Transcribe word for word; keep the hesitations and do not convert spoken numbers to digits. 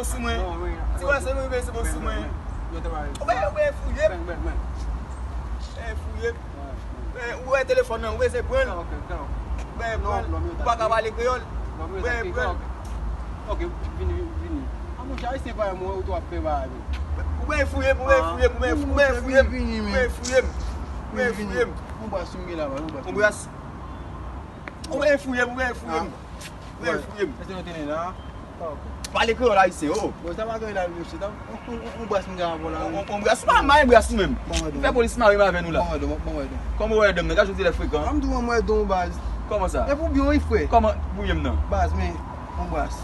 Sou mwen. Si w wè se mwen, se bon sou mwen. Ou wè, ou wè fouye m. Ou wè fouye m. Ou wè telefòn nan, ou wè se pran l. Ou wè pran l. Ou pa ka pale kreyòl. Ou wè pran l. Ok, vini, vini. A monchè, ayisyen pa mwen, ou tou ap fè bagay. Ou wè fouye m, ou wè fouye m, ou wè fouye m. Ou wè fouye m. Ou wè fouye m. Ou bras m gen la, ou bras. Ou wè fouye m, ou wè fouye m. Ou wè fouye m. Pale kreyòl ayisyen, oh. Bon, sa pa gen la, mesye. Ou bras m gen avò la. Ou bras, pa mare bras ou menm. Fè polis mare m avè nou la. Kòman w wè don nan? Gad jodi lè frekan. An m tou mwen don baz. Kòman sa? E pou byen wi frè. Kòman pou byen m nan? Baz, men, ou bras.